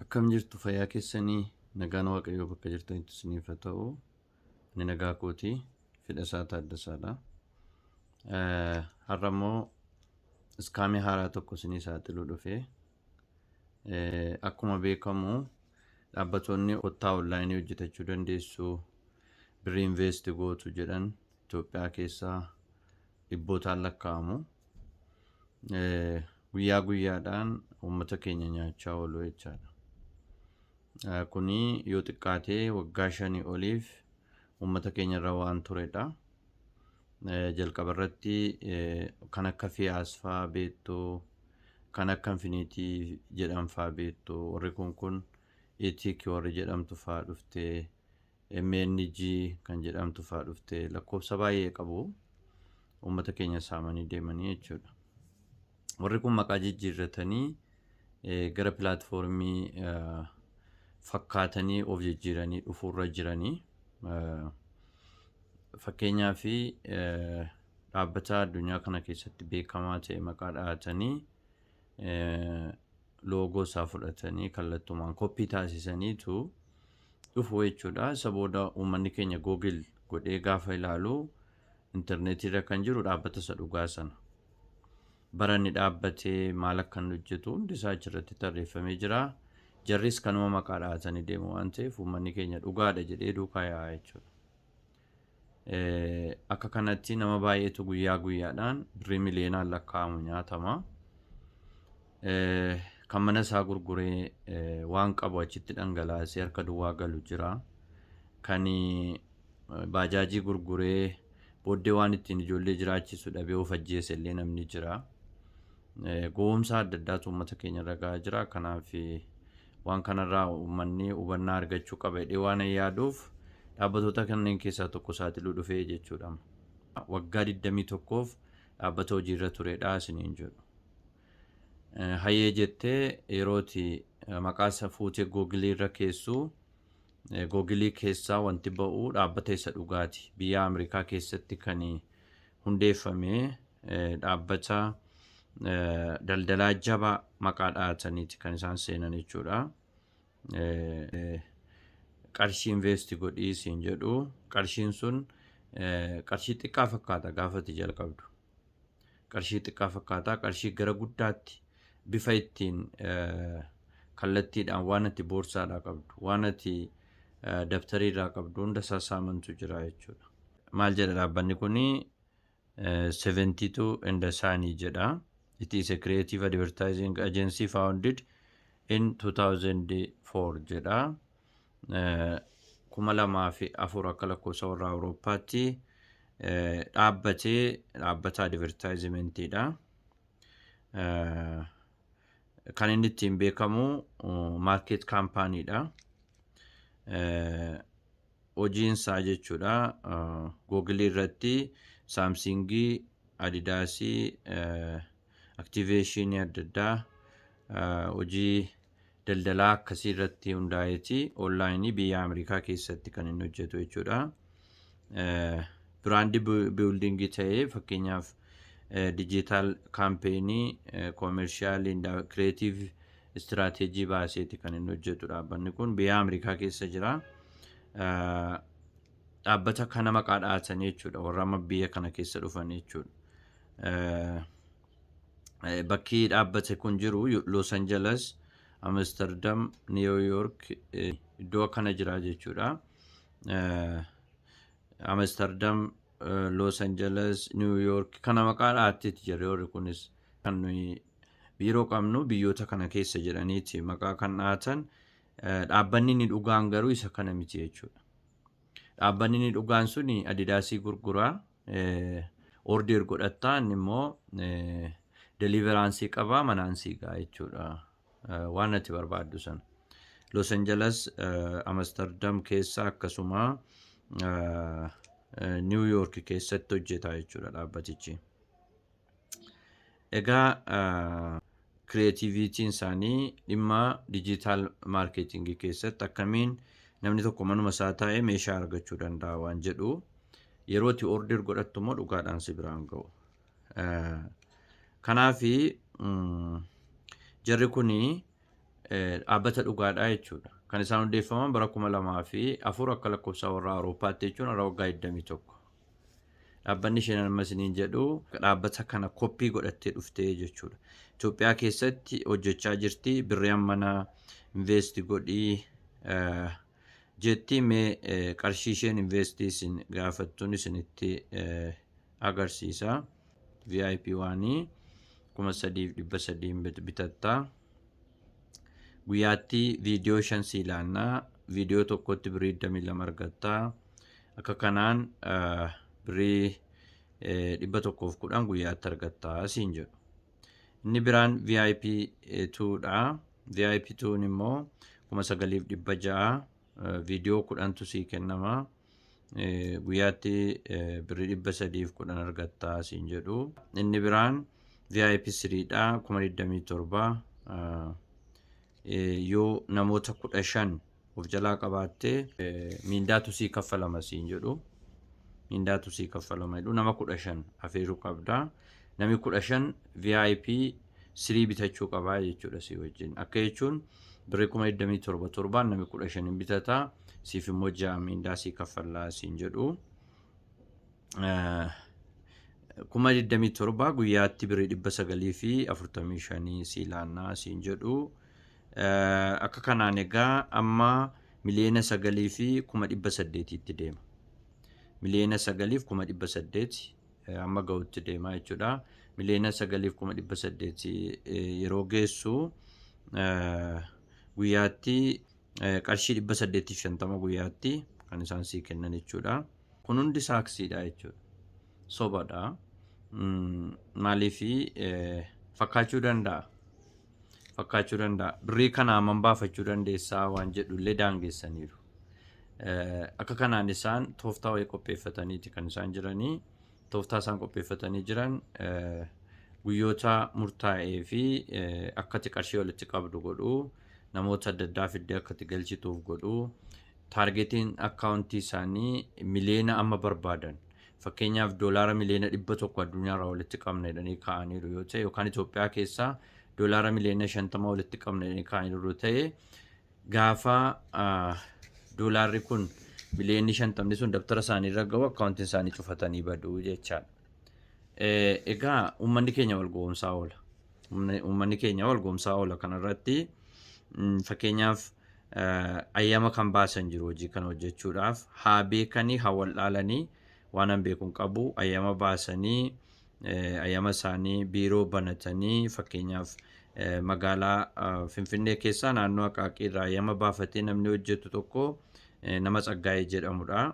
Akkam jirtu, fayyaa keessanii? Nagaan Waaqayyoo bakka jirtanitti isiniif haa ta'u. Ani nagaa kooti. Fedhasaa Taaddasaadha. Har'a immoo scamii haaraa tokko isinii saaxiluu dhufe. Akkuma beekamu dhaabbatoonni kottaa onlineii hojjetachuu dandeessu, birrii invest gootu jedhan Itoophiyaa keessaa dhibbootaan lakkaa'amu. Guyyaa guyyaadhaan uummata keenya nyaachaa oolu jechaadha. Kuni yoo xiqqaatee waggaa 5 oliif uummata keenya irra waan turedha. Jalqaba irratti kan akka Fiyaas fa'aa beektu, kan akka Infinity jedhan fa'aa beektu, warri kun Etik warri jedhamtu fa'aa dhuftee, MNG kan jedhamtu fa'aa dhuftee, lakkoofsa baay'ee qabu, uummata keenya saamanii deemanii jechuudha. Warri kun maqaa jijjiirratanii gara platformii fakkaatanii of jijjiiranii dhufuurra jiranii. Fakkeenyaaf, dhaabbata addunyaa kana keessatti beekamaa ta'e maqaa dhahatanii, logo isaa fudhatanii, kallattumaan copy taasisaniitu dhufu jechuudha. Isa booda uummanni keenya Google godhee gaafa ilaalu intarneetii irra kan jiru dhaabbata isa dhugaa sana. Bara inni dhaabbatee, maal akka inni hojjetu hundi isaa achirratti tarreeffamee jira. Jarris kanuma maqaa dhahatanii deemu waan ta'eef, uummanni keenya dhugaadha jedhee duukaa yaa'a jechuudha. Akka kanatti nama baay'eetu guyyaa guyyaadhaan birrii miliyoonaan lakkaa'amu nyaatama. Kan mana isaa gurguree waan qabu achitti dhangalaasee harka duwwaa galu jira. Kan baajaajii gurguree booddee waan ittiin ijoollee jiraachisu dhabee of ajjeese illee namni jira. Gowwoomsaa adda addaatu uummata keenya irra gahaa jira. Kanaaf waan kanarraa uummanni hubannaa argachuu qaba jedhee waan yaaduuf, dhaabbatoota kanneen keessaa tokko saaxiluu dhufee jechuudha. Waggaa 21f dhaabbata hojiirra turedha isiniin jedhu. Hayyee jettee yerooti maqaa isa fuutee Googleii irra keessu, Googleii keessaa wanti ba'u dhaabbata isa dhugaati. Biyya Ameerikaa keessatti kan hundeeffame, dhaabbata daldalaa jabaa maqaa dhahataniiti kan isaan seenan jechuudha. Qarshii invest godhii siin jedhu. Qarshiin sun qarshii xiqqaa fakkaata gaafati jalqabdu. Qarshii xiqqaa fakkaata, qarshii gara guddaatti bifa ittiin kallattiidhaan waan ati boorsaadhaa qabdu, waan ati dabtariirraa qabdu hunda sassaamantu jira jechuudha. Maal jedha dhaabbanni kuni? 72 and Sunny jedha. It is a creative advertising agency founded in 2004 jedha. 2004 akka lakkoofsa warra Awurooppaatti dhaabbatee, dhaabbata advertisementiidha. Kan inni ittiin beekamu market companydha. Hojiin isaa jechuudha Googleii irratti Samsungii, Adidasii, activationii adda addaa, hojii daldalaa akkasii irratti hundaa'eeti onlineii biyya Ameerikaa keessatti kan inni hojjetu jechuudha. Brand buildingii ta'ee, fakkeenyaaf digital campaignii, commercialii, creative strategy baaseeti kan inni hojjetu. Dhaabbanni kun biyya Ameerikaa keessa jira. Dhaabbata kana maqaa dhahatanii jechuudha warra amma biyya kana keessa dhufan jechuudha. Bakki dhaabbate kun jiru Los Angeles, Amsterdam, New York, iddoo akkana jira jechuudha. Amsterdam, Los Angeles, New York kana maqaa dhahatteeti jirre. Warri kunis kan nuyi biiroo qabnu biyyoota kana keessa jedhaniiti maqaa kan dhahatan. Dhaabbanni inni dhugaan garuu isa kana miti jechuudha. Dhaabbanni inni dhugaan suni Adidasii gurguraa, order godhattaa, inni immoo deliveranceii qabaa, manaan sii ga'a jechuudha. Waan ati barbaaddu sana. Los Angeles, Amsterdam keessa, akkasuma New York keessatti hojjeta jechuudha dhaabbatichi. Egaa creativityn isaanii dhimma digital marketingii keessatti akkamiin namni tokko manuma isaa taa'ee meeshaa argachuu danda'a waan jedhu, yeroo itti order godhattu immoo dhugaadhaan si biraan ga'u. Kanaafi jarri kuni Dhaabbata dhugaadha jechuudha. Kan isaan hundeeffaman bara 2004 akka lakkoofsa warra Awurooppaatti jechuun har'a waggaa 21. Dhaabbanni isheen amma isiniin jedhu dhaabbata kana koppii godhattee dhuftee jechuudha. Itoophiyaa keessatti hojjechaa jirti. Birrii mana invest godhii jetti. Mee qarshii isheen invest isin gaafattuun isinitti agarsiisa. VIP waanii 3,300 bitatta. Guyyaatti viidiyoo 5 sii laannaa, viidiyoo tokkotti birrii 22 argatta. Akka kanaan birrii 110 guyyaatti argatta siin jedhu. Inni biraan VIP 2dha. VIP 2 immoo 9,600, viidiyoo 10tu sii kennama. Guyyaatti birrii 310 argatta siin jedhu. Inni biraan VIP 3dha, 27,000, yoo namoota 15 of jalaa qabaatte miindaatu sii kaffalama siin jedhu. Miindaatu sii kaffalama jedhu, nama 15 afeeruu qabda. Namni 15 VIP 3 bitachuu qabaa jechuudha si wajjin. Akka jechuun birrii 27,000 torbaan namni 15 hin bitata. Siif immoo ja'a miindaa sii kaffallaa siin jedhu. 27,000 guyyaatti birrii 945 sii laannaa siin jedhu. Akka kanaan egaa amma 9,800,000tti deema. 9,800,000 amma ga'utti deema jechuudha. 9,800,000 yeroo geessu guyyaatti qarshii 850 guyyaatti kan isaan sii kennan jechuudha. Kun hundi saaksiidha jechuudha. Sobadha. Maaliifi fakkaachuu danda'a? Fakkaachuu danda'a. Birrii kana hammam baafachuu dandeessaa waan jedhullee daangeessaniiru. Akka kanaan isaan tooftaa wayii qopheeffataniiti kan isaan jiranii. Tooftaa isaan qopheeffatanii jiran guyyoota murtaa'ee fi akkati qarshii walitti qabdu godhu. Namoota adda addaa fiddee akkati galchituuf godhu. Targetiin akkaawuntii isaanii miliyoona amma barbaadan. Fakkeenyaaf doolaara miliyoona 100 addunyaarraa walitti qabna jedhanii kaa'aniiru yoo ta'e, yookaan Itoophiyaa keessaa doolaara miliyoona 50 walitti qabna jedhanii kaa'aniiru yoo ta'e, gaafa doolaarri kun miliyoonni 50 sun dabtara isaanii irra gahu akkaawuntiin isaanii cufatanii baduu jechaadha. Egaa uummanni keenya wal goomsaa oola. Uummanni keenya wal goomsaa oola kanarratti fakkeenyaaf ayyama kan baasan jiru hojii kana hojjechuudhaaf haa beekanii haa wallaalanii waan an beekuun qabu, ayyama baasanii ayyama isaanii biiroo banatanii, fakkeenyaaf magaalaa Finfinnee keessaa naannoo Aqaaqii irraa ayyama baafatee namni hojjetu tokko nama Tsaggaa'ee jedhamudha.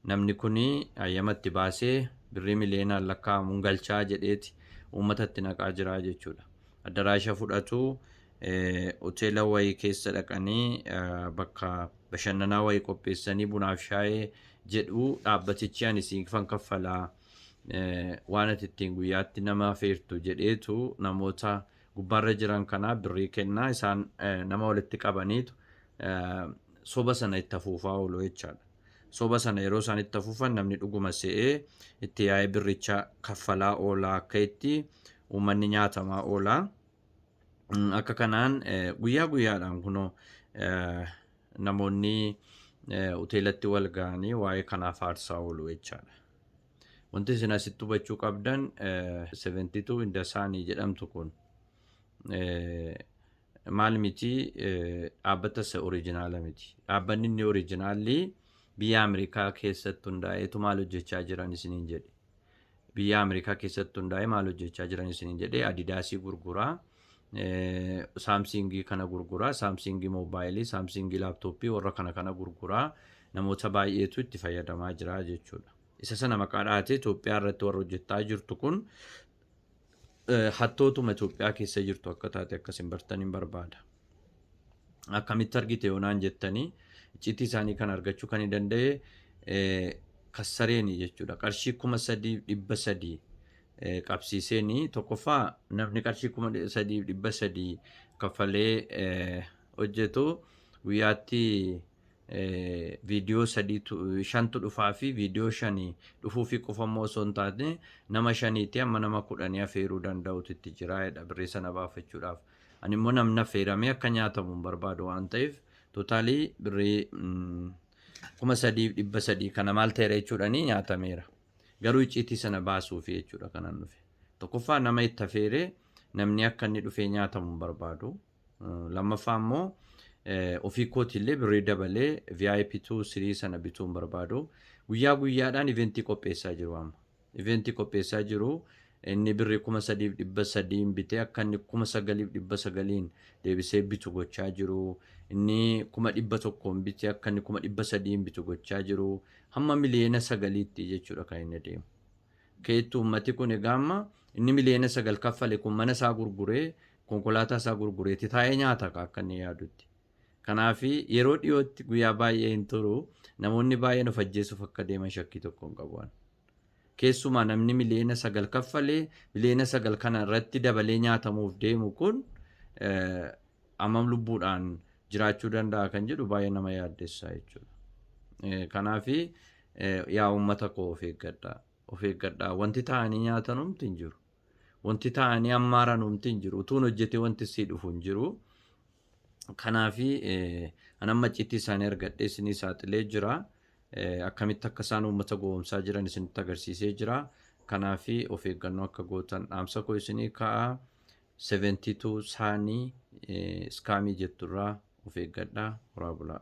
Namni kuni ayyama itti baasee birrii miliyoonaan lakkaa'amuun galchaa jedheeti uummatatti naqaa jira jechuudha. Addaraasha fudhatu, hoteela wayii keessa dhaqanii bakka bashannanaa wayii qopheessanii bunaaf shaayee jedhu, dhaabbatichi ani siifan kaffalaa waan ati ittiin guyyaatti nama feertu jedheetu namoota gubbaarra jiran kanaa birrii kennaa, isaan nama walitti qabaniitu soba sana itti afuufaa oolu jechaadha. Soba sana yeroo isaan itti afuufan namni dhuguma se'ee itti yaa'ee birricha kaffalaa oolaa, akka itti uummanni nyaatamaa oolaa. Akka kanaan guyyaa guyyaadhaan kunoo namoonni hoteelatti wal ga'anii waa'ee kanaaf aarsaa oolu jechaadha. Wanti isin asitti hubachuu qabdan, 72 Indasaanii jedhamtu kun maal miti, dhaabbata isa original miti. Dhaabbanni inni originalli biyya Ameerikaa keessatti hundaa'eetu maal hojjechaa jiran isiniin jedhe. Biyya Ameerikaa keessatti hundaa'ee maal hojjechaa jiran isiniin jedhe? Adidaasii gurguraa, Samsungii kana gurguraa, Samsungii moobaayilii, Samsungii laaptooppii, warra kana kana gurguraa, namoota baay'eetu itti fayyadamaa jira jechuudha. Isa sana maqaa dhahatee Itoophiyaa irratti warra hojjechaa jirtu kun hattootuma Itoophiyaa keessa jirtu akka taate akkasin bartan hin barbaada. Akkamitti argite yoonaan jettanii, icciitii isaanii kan argachuu kan hin danda'e kassareeni jechuudha. Qarshii 3,300 qabsiiseeni. Tokkoffaa, namni qarshii 3,300 kaffalee hojjetu guyyaatti viidiyoo sadiitu shantu dhufaa fi viidiyoo shanii dhufuu fi qofa immoo osoo hin taane nama shaniitti amma nama 10 afeeruu danda'utu itti jira jedha birrii sana baafachuudhaaf. Ani immoo namni affeeramee akka nyaatamu hin barbaadu waan ta'eef total birrii 3,300 kana maal ta'eera jechuudhanii nyaatameera. Garuu icciitii sana baasuufi jechuudha kanan dhufe. Tokkoffaa, nama itti affeeree namni akka inni dhufee nyaatamu hin barbaadu. Lammaffaa immoo, ofii kootiillee birrii dabalee VIP 2 3 sana bituu hin barbaadu. Guyyaa guyyaadhaan eventii qopheessaa jiru amma. Eventii qopheessaa jiru. Inni birrii 3,300n bitee akka inni 9,900n deebisee bitu gochaa jiru. Inni 100,000n bitee akka inni 300,000n bitu gochaa jiru. Hamma 9 miliyooniitti jechuudha kan inni deemu. Keettuu uummati kun egaa amma inni 9 miliyoona kaffale kun mana isaa gurguree, konkolaataa isaa gurgureetti taa'ee nyaata akka inni yaadutti. Kanaaf yeroo dhiyootti, guyyaa baay'ee hin turu, namoonni baay'een of ajjeesuuf akka deeman shakkii tokko hin qabu. Keessumaa namni 9 miliyoona kaffalee 9 miliyoona kana irratti dabalee nyaatamuuf deemu kun hammam lubbuudhaan jiraachuu danda'a kan jedhu baay'ee nama yaaddessaa jechuudha. Kanaaf yaa uummata koo, of eeggadhaa. Of eeggadhaa. Wanti taa'anii nyaatan humti hin jiru. Wanti taa'anii hammaaran humti hin jiru. Utuun hojjetee wanti sii dhufu hin jiru. Kanaafi an amma icciitii isaanii argadhee isinii saaxilee jira. Akkamitti akka isaan uummata gowwoomsaa jiran isinitti agarsiisee jira. Kanaafi of eeggannoo akka gootan dhaamsa koo isinii ka'a. 72 saanii scamii jetturraa of eeggadhaa. Horaa bulaa.